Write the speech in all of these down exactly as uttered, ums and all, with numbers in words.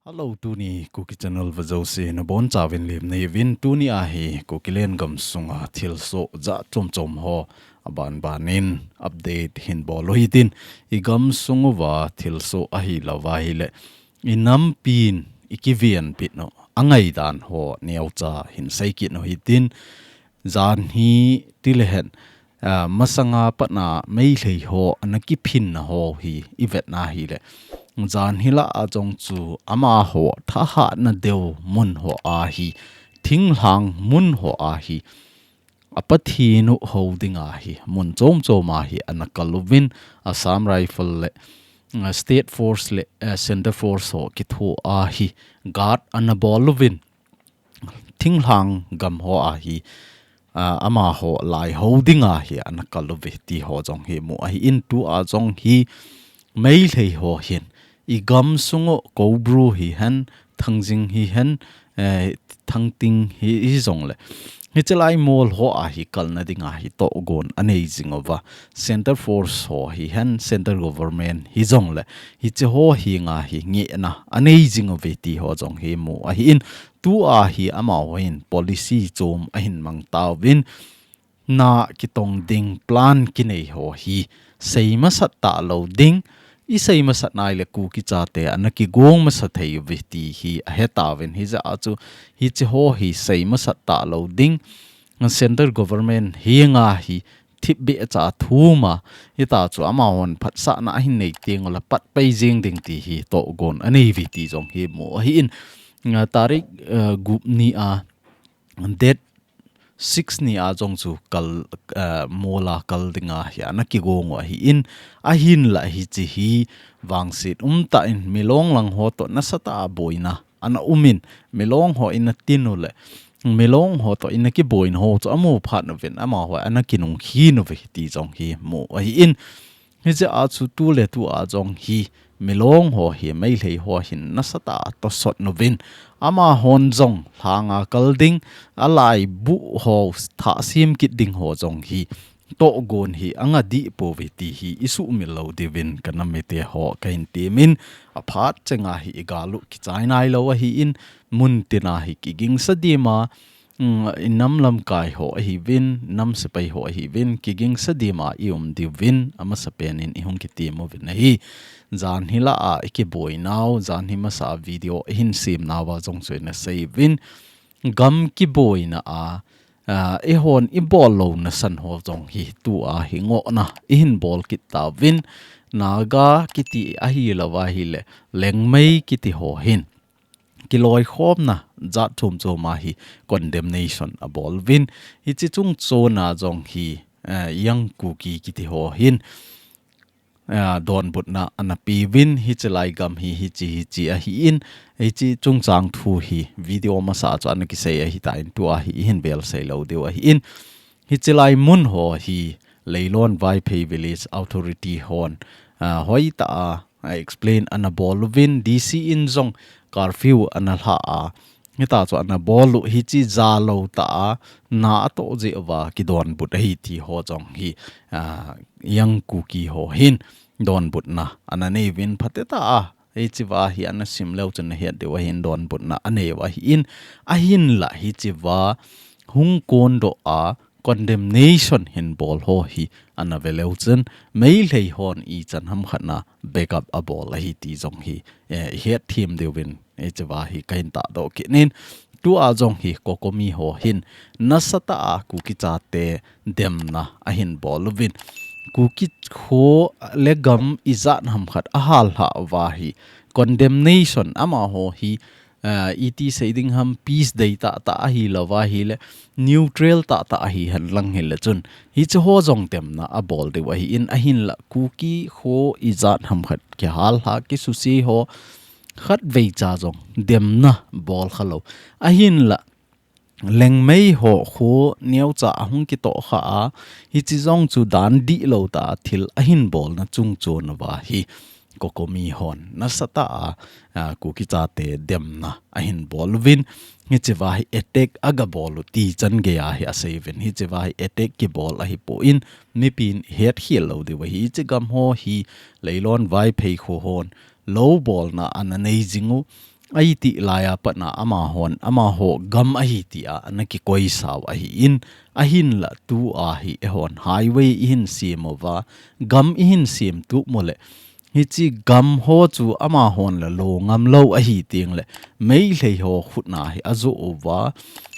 Hello, tuni Kuki Channel vejouse nabonchauvin lemna neiyuvin, tuni ahi Kuki lengam sunga thilsoh jat chomchom ho abanbanin update hinbol u hitin, igam sunguva thilsoh ahilouva ahile inampin ikivenbit u angaidan ho neocha hinsei kit u hitin, janhi tilehen, ah, masanga patna Meitei ho ana kiphinna ho hi ivetna ahile, janhi lah a jong chu amaho thahatna deu mun ho ahi, thinglhang mun ho ahi, a Pathen u hou dinga hi mun chomchom ahi ana kaluvin, Assam Rifle le, ah, State Force le, ah, Centre Force ho kithoa hi guard ana boluvin, thinglhang gam ho ahi, ah, amaho lai hou dinga hi ana kaluve ti ho jong hi mu ahin, tua jong hi Meitei ho hin igam sungu Koubru hihen, Thangjing hihen, eh, Thangting hi, hijongle hiche lai mol ho ahi kalna dinga hi tohgon anei jinguva, Centre Force ho hihen, Centre Government hijongle hiche ho henga hi ngehna anei jinguve ti ho jong hi mu ahin, tua hi amahon policy chom ahin mangtauvin, na kitong ding plan kinei ho hi seimasat talou ding, iseimasat naile Kuki chate ana kigong masa theiuve ti hi ahetauvin, hijeh a chu hiche ho hi seimasat talou ding, Centre Government henga hi thipbeh cha thuma, hita chu amahon phatsahna ahin nei tengule patpai jeng ding ti hi tohgon aneiuve ti jong hi mu ahin, ah, tarik, ah, gup nia, date six nia jong chu kal, ah, mola kal dinga hi ana kigong u ahin, ahinla hiche hi vangset umtah in milong lang ho toh nasatah a boina ana umin, milong ho ina tin ule milong ho toh ina kiboina ho chu amu phat uvin amaho ana kinungkhin uve ti jong hi mu ahin, hijeh a chu tuletua jong hi milong ho hi Meitei ho hin nasatah a tosot uvin, amahon jong lhanga kal ding, alaibu ho thah sem kit ding ho jong hi tohgon hi anga dih pouve ti hi isuhmil lou diuvin kanam mite ho kahin temin, aphat chenga hi igalu kichai nailou ahin, muntina hi kigingsa dima, um, inam lamkai ho ahiuvin, nam sepai ho ahiuvin, kigingsa dima ium diuvin, amasapen in ihung kitem uvin ahi. Janhi lah a ikiboinau, janhi masa video ihin semnauva jong chu ina seiuvin, gam kiboina a, ah, eihon ibol louna san ho jong hi tua hi ngohna ihin bol kit tauvin, Naga kiti ahilouva ahile Liangmai kiti ho hin kiloikhomna jat chomchom a hi condemnation abol uvin, hiche chungchona jong hi, eh, Young Kuki kiti ho hin, ah, donbutna ana peuvin, hiche lai gam hi hiche hiche ahin, hiche chungchang thu hi video masa chu ana kisei ahitan, tua hi ihin vel sei lou diu ahin, hiche lai mun ho hi Leilon Vaiphei Village Authority hon, ah, hoitah a, ah, explain ana bol uvin, D C in jong curfew ana lha a, hita chu ana bol u hiche jalou tah a, na atoh jeh uva kidonbut ahi ti ho jong hi, ah, Young Kuki ho hin donbutna ana neiuvin, phatecha a hichea hi ana sim leu chun nahet diu ahin, donbutna aneiu ahin, ahinla hichea hung kondoh a condemnation hin bol ho hi ana ve leu chun Meitei hon ichan hamkhat na backup abol ahi ti jong hi, eh, ihet them diuvin hichea hi kahin tahdoh kit in, tua jong hi COCOMI ho hin nasatah a Kuki chate demna ahin bol uvin, Kuki kho le gam ijat hamkhat ahal lhah uva hi condemnation amaho hi, ah, iti sei ding ham, peace dei tahtah ahilouva ahile neutral tahtah ahi henlang hile chun hiche ho jong demna abol diu ahin, ahinla Kuki kho ijat hamkhat kihal lha kisuse ho khatveicha jong demna bol khalou ahinla Liangmai ho kho neocha ahung kitoh kha a, hiche jong chu dan dihlou tah a thil ahin bolna chungchon uva hi COCOMI hon nasatah a, a, Kuki chate demna ahin bol uvin, hichea hi attack aga bol u ti chan geiya hi asei uvin, hichea hi attack kibol ahipon mipin ihet khel lou diu ahi, hiche gam ho hi Leilon Vaiphei kho hon lou bolna ana nei jing u, aiti laiya patna amahon, amaho gam ahi tia ana kikoisau ahin, ahinla tua hi eihon highway ihin sem uva, gam ihin sem tup mole, hiche gam ho chu amahon la lo ngam lou ahi tengle, Meitei ho khutna hi ajoh uva,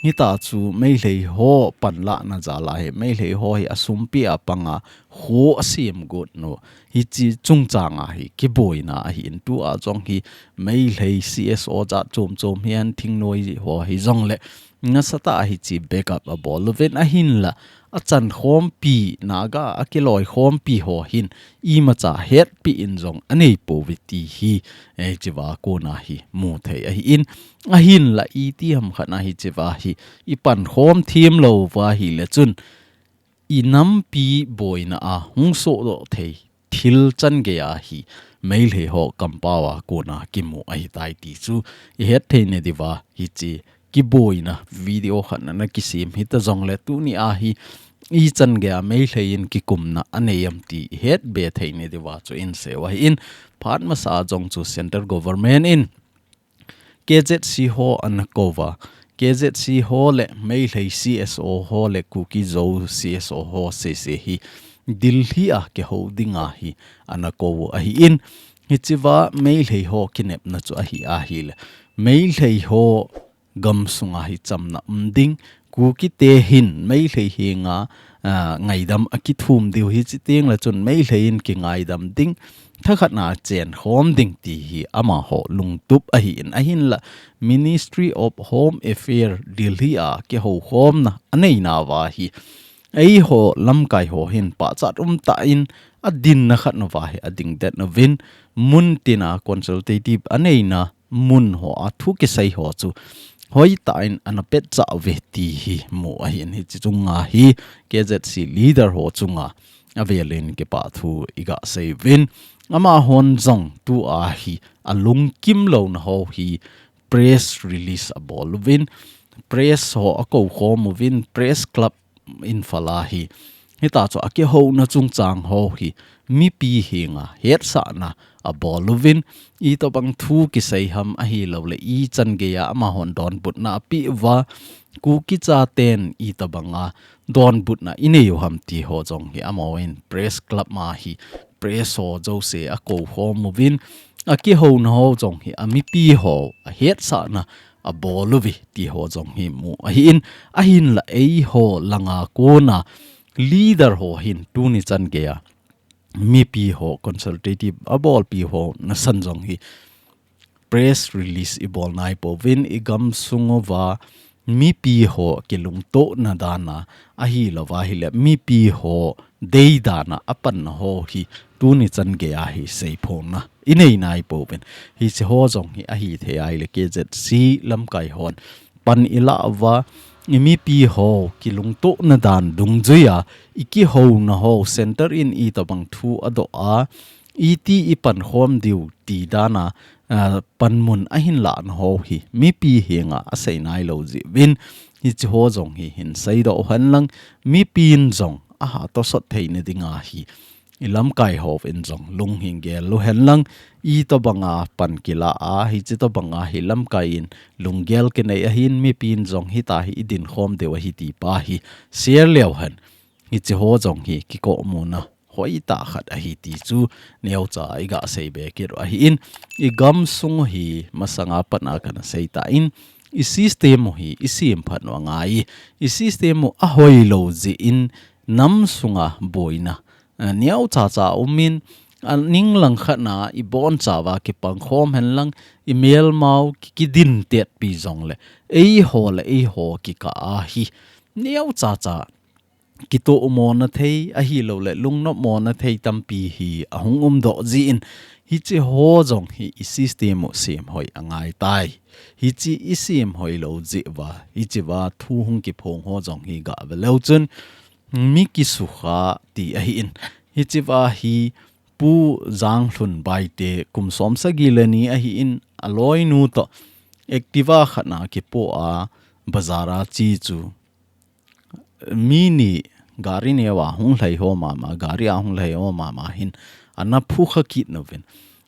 hita chu Meitei ho panlahna jal a hi, Meitei ho hi asumpi a panga kho asem got u. Hiche chungchang a hi kiboina ahin, tua jong hi Meitei C S O jat chom chom hihen thingnoi ho hijongle, nasatah a hiche backup abol uvin ahinla, achan khompi, Naga a kiloikhompi ho hin imacha hetpi in jong anei pouve ti hi, eh, hichea kona hi mu thei ahin, ahinla iti ham khat a hichea hi ipan khom them lou uva ahile chun, inampi boina a hung sohdoh thei thil chan geiya hi Meitei ho kampao a kona kimu ahitai ti chu ihet thei nadiuva hiche kiboina video khat ana kisem hita jongle, tuni a hi ichan geiya Meitei in kikumna anei am ti ihet be thei nadiuva chu inseiyu ahin, phat masa jong chu Central Government in K Z C ho ana kouva, K Z C ho le Meitei C S O ho le Kuki Zo C S O ho sese hi Delhi a kihou dinga hi ana kou ahin, hichea Meitei ho kinepna chu ahi ahile, Meitei ho gamsunga hi chamna um ding, Kukite hin Meitei henga, ah, ngaidam akithum diu, hiche tengle chun Meitei in kingaidam ding, thakhatna chenkhom ding ti hi amaho lungtup ahin, ahinla Ministry of Home Affairs Delhi a kihoukhomna aneinauva hi, eiho lamkai ho hin pachat umtah in adinna khat nauva hi adingdet uvin, mun tina consultative aneina mun hoa thu kisei ho chu hoitah in ana petchah uve ti hi mu ahin, hiche chunga hi K Z C leader ho chunga avelin kipathu iga sei uvin, amahon jong tua hi alungkim louna ho hi press release abol uvin, press ho akoukhom uvin, Press Club Imphal a hi, hita chu akihouna chungchang ho hi mipi henga hetsahna abol uvin, itobang thu kisei ham ahilouleh ichan geiya amahon donbutna apeh uva, Kuki chaten itobanga donbutna inei u ham ti ho jong hi amahon Press Club ma hi press ho jouse akoukhom uvin, akihouna ho jong hi amipi ho ahetsahna abol uve ti ho jong hi mu ahin, ahinla eiho langa kona leader ho hin tuni chan geiya mipi ho consultative abolpi ho nasan jong hi press release ibol naipouvin, igamsung uva mipi ho kilungtohna dana ahilouva ahile mipi ho deidan a apanna ho hi tuni chan geiya hi seiphongna inei naipouvin. Hiche ho jong hi ahithei ahile K Z C lamkai hon pan ilah uva, imipi ho kilungtohna dan dungjuiya ikihouna ho, Centre in itobang thu adoh a, iti ipankhom diu ti dana, ah, panmun ahin lahna ho hi mipi henga asei nailou jeh uvin, hiche ho jong hi hin seidoh uhen lang, mipin jong aha tosot theina dinga hi ilamkai hovin jong lung hin gel uhen lang, itobanga pan kilah a, hiche tobanga hi lamkai in lunggel kinei ahin, mipin jong hita hi idinkhom diu ahi ti pa hi share leuhen, hiche ho jong hi kikohmuna hoitah khat ahi ti chu neocha iga seibe kit u ahin, igamsung hi masanga patna kana seitah in, i system u hi isemphat u angai, i system u ahoilou jeh in namsunga boina, eh, neochacha umin, aning langkhatna ibonchauva kipangkhom hen lang, imelmau ki, kidintetpi jongle, eiho le eiho kikah a hi neochacha kitohmona thei ahilouleh lungnopmona thei tampi hi ahung umdoh jeh in, hiche ho jong hi i system u semhoi angaitai. Hiche isemhoi lou jeh uva, hichea thu hung kiphong ho jong hi gave leu chun mi kisukha ti ahin, hichea hi Pu Janglhun Baite kum som sagi le ni ahin, aloinu toh Activa khatna kipoh a bazar a che chu mi ni gari neova hung lhai ho mama, gari a hung lhai ho mama hin ana phukha kit nauvin,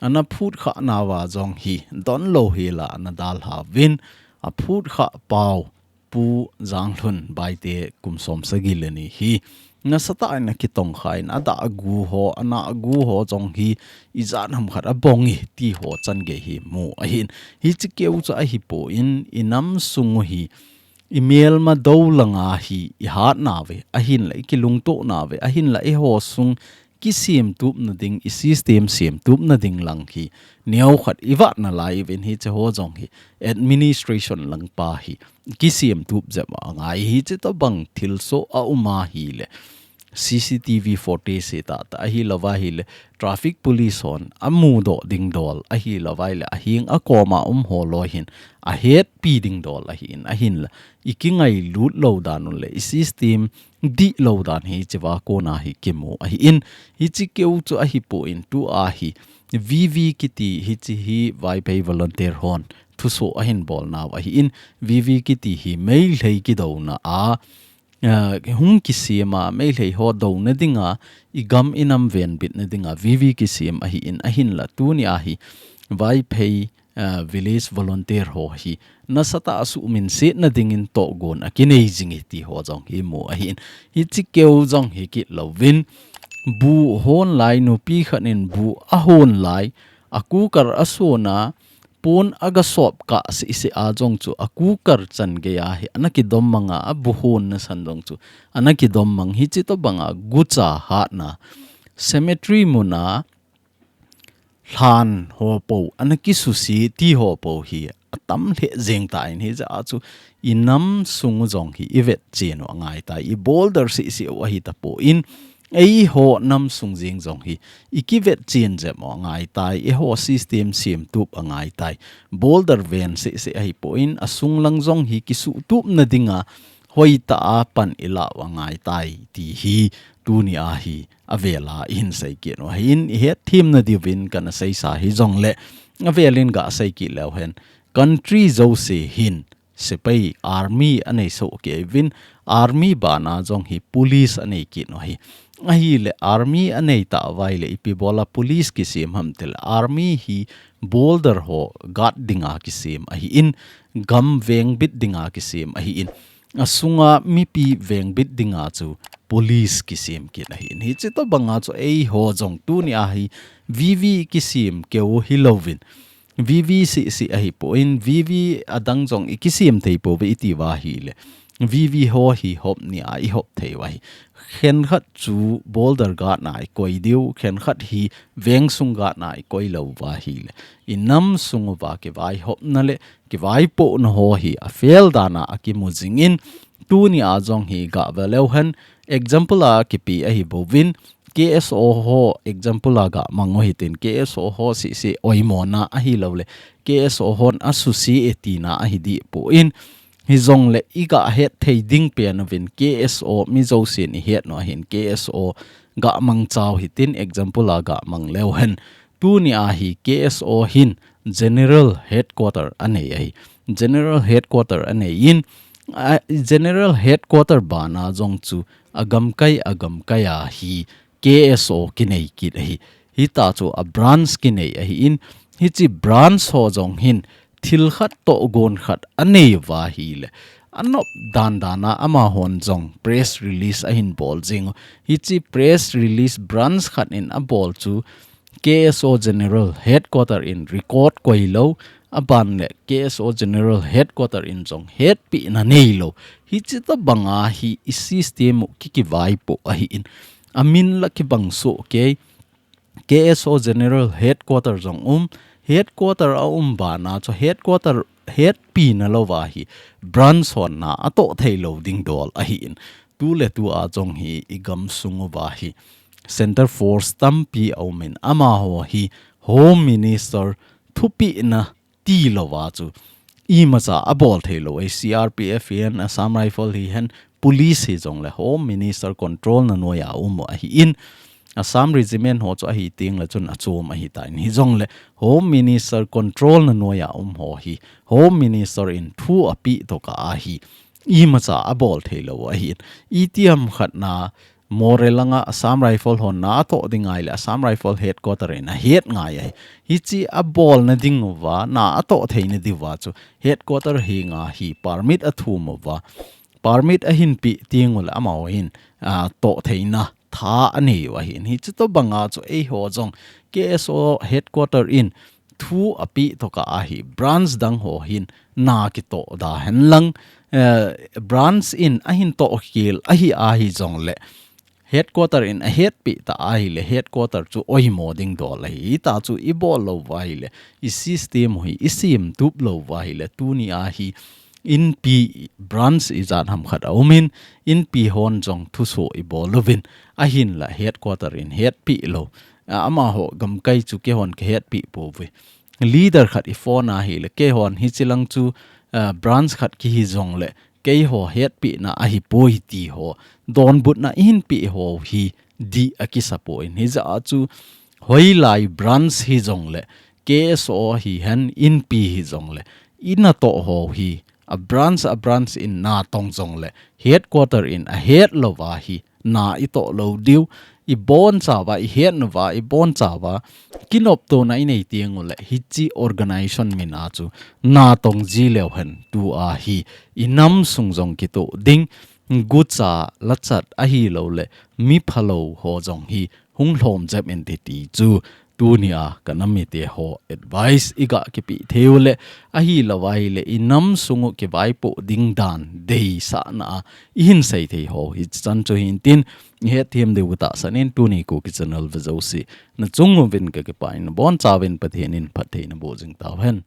ana phut kha nauva jong hi, don lou hela ana dalha uvin, aphut kha pau, Pu Janglhun Baite kum som sagi le ni hi. Nasatah in akitong kha in, adah agu ho, ana agu ho jong hi, ijat ham khat abong e, ti ho chan gei hi mu ahin. Hiche keu chu ahipoi, inam sung u hi, imelma dou langa hi, ihat nauve, ahinla ikilungto nauve, ahinla eiho sung, kisem tupna ding, i system sem tupna ding lang hi, neo khat ivat nalai uvin hiche ho jong hi, administration lang pa hi, kisem tup jep angai hiche tobang thilsoh aum ahile. C C T V footage hi tah tah ahilouva ahile, traffic police hon amudoh ding dol ahilouva ahile, ahing akoma um ho loi hin, ahetpi ding dol ahin, ahinla, ikingailut lou dan u le, i system dihlou dan hiche va kona hi kimu ahin, hiche keu chu ahipoi tua hi, V V kiti hiche hi Vaiphei volunteer hon thusoh ahin bol nau ahin, V V kiti hi Meitei kidouna a, ah, hung kisem a, Meitei ho douna dinga, igam inam venbitna dinga, V V kisem ahin, ahinla tuni a hi, Vaiphei, ah, village volunteer ho hi, nasatah a suhminsetna dingin tohgon akinei jing e ti ho jong hi mu ahin. Hiche keu jong hi kit louvin, bu hon lai nupi khat in bu ahon lai, a cooker asona, pon agasop kah seh seh a jong chu a cooker chan gei a hi, ana kidom mang a, abu honna san jong chu, ana kidom mang hiche tobanga gucha hatna. Cemetery muna, lhan ho po, ana kisuse ti ho po hi, atam lheh jeng tan hijeh a chu, inam sung u jong hi, ivetchen u angaitai, i boulder seh seh u ahi tapon, eiho nam sung jeng jong hi, ikivetchen jep u angaitai, eiho system sem tup angaitai, boulder ven seh seh ahipon, asung lang jong hi, kisuh tupna dinga, hoitah a pan ilah u angaitai, ti hi, tuni a hi, avel a ihin sei kit u ahin, ihet themna diuvin kana seisa hijongle, avel in gasei kit leu hen, country jouse hin, sepai army anei soh kei uvin, army bana jong hi police anei kit u ahi. Ahile army anei tah uva ahile ipi bola police kisem ham tile army hi boulder ho guard dinga kisem ahin, gam vengbit dinga kisem ahin, asunga mipi vengbit dinga chu police kisem kit ahin. Hiche tobanga chu eiho jong tuni a hi V V kisem keu hilouvin, V V seh seh ahipon, V V adang jong ikisem thei pouve iti uva ahile, V V ho hi hop ni a ihop thei u ahi. Khenkhat chu boulder guard na ikoi diu, khenkhat hi vengsung guard na ikoi lou uva ahile, inam sung uva kivaihopna le kivaipohna ho hi a fail dan a akimu jingin, tuni a jong hi gave leu hen, example a kipe ahi bouvin, K S O ho example a gamang u hitin, K S O ho seh seh oimona ahilouleh, K S O hon asuse e tina ahi deh pon, hijongle igahet thei ding pen uvin K S O mi jousen ihet u ahin, K S O gamang chau hitin example a gamang leu hen, tuni a hi K S O hin General Headquarter anei ahi. General Headquarter anei in, a, General Headquarter bana jong chu agamkai, agamkai a hi K S O kinei kit ahi. Hita chu a branch kinei ahin, hiche branch ho jong hin thil khat tohgon khat anei uva ahile, anop dan dan a amahon jong press release ahin bol jing u. Hiche press release branch khat in abol chu K S O General Headquarter in record koi lou, aban le K S O General Headquarter in jong hetpina nei lou. Hiche tobanga hi i system u kikivaipoh ahin. Amin la kibang soh kei, K S O General Headquarter jong um, Headquarter aum bana chu Headquarter hetpina louva hi branch hon na atoh thei lou ding dol ahin. Tuletu a jong hi i gamsung uva hi Center Force tampi aumin amaho hi Home Minister thupehna ti louva chu imacha abol thei lou ahi. C R P F hihen, Assam Rifle hihen, Police hijongle Home Minister control na noiya um u ahin, Assam Regiment ho chu ahi tengle chun achom ahitan. Hijongle Home Minister control na noiya um ho hi Home Minister in thu apeh tokah a hi imacha abol thei lou u ahin. Itiham khat na Moreh langa Assam Rifle hon na atoh ding ahile Assam Rifle headquarter in ahet ngai ahi. Hichi abolna diuva, na atoh theina diuva chu headquarter henga hi permit athum uva. Permit ahin pe teng uleh amaho hin, ah, toh theina tha anei u ahin. Hichi tobanga chu eiho jong K S O headquarter in thu ape tokah ahi, branch dang ho hin na kitoh da hen lang, eh, branch in ahin toh khel ahi ahi jongleh, headquarter in ahetpi ta ahileh, headquarter chu oimo ding dol ahi. Hita chu ibol lou uva ahileh, i system u hi isemtup lou uva ahileh, tuni ahi Inpi branch ijat ham khat aumin, Inpi hon jong thuso ibol uvin, ahinlah headquarter in hetpi lou. A, amaho gamkai chu keihon kahetpi pouve. Leader khat iphone ahileh, keihon hichilang chu, a, branch khat kihi jongleh, keiho hetpina ahipoi ti ho donbutna ihin pe ho hi dih akisa poi. Hijeh a chu hoilai branch hijongleh, K S O hihen, Inpi hijongleh, inatoh ho hi, a branch, a branch in natong jongleh, headquarter in ahet louva hi na itoh lou diu, ibonchauva, ihet nauva, ibonchauva kinoptona inei teng uleh, hichi organization mina chu natong ji leu hen, tua hi inam sung jong kitoh ding, gucha lachat ahilouleh, miphalou ho jong hi hung lhom jep inte ti chu tunia kanam mite ho advice iga kipe thei uleh, ahilouva ahileh inam sung u kivaipoh ding dan deisahna a ihin sei thei ho hichan chu hintin, ihet them diu tahsan in tuni Kuki channel ve jouse nachung uvin kakipah in, nabonchauvin Pathen in phatthei naboh jing tauhen.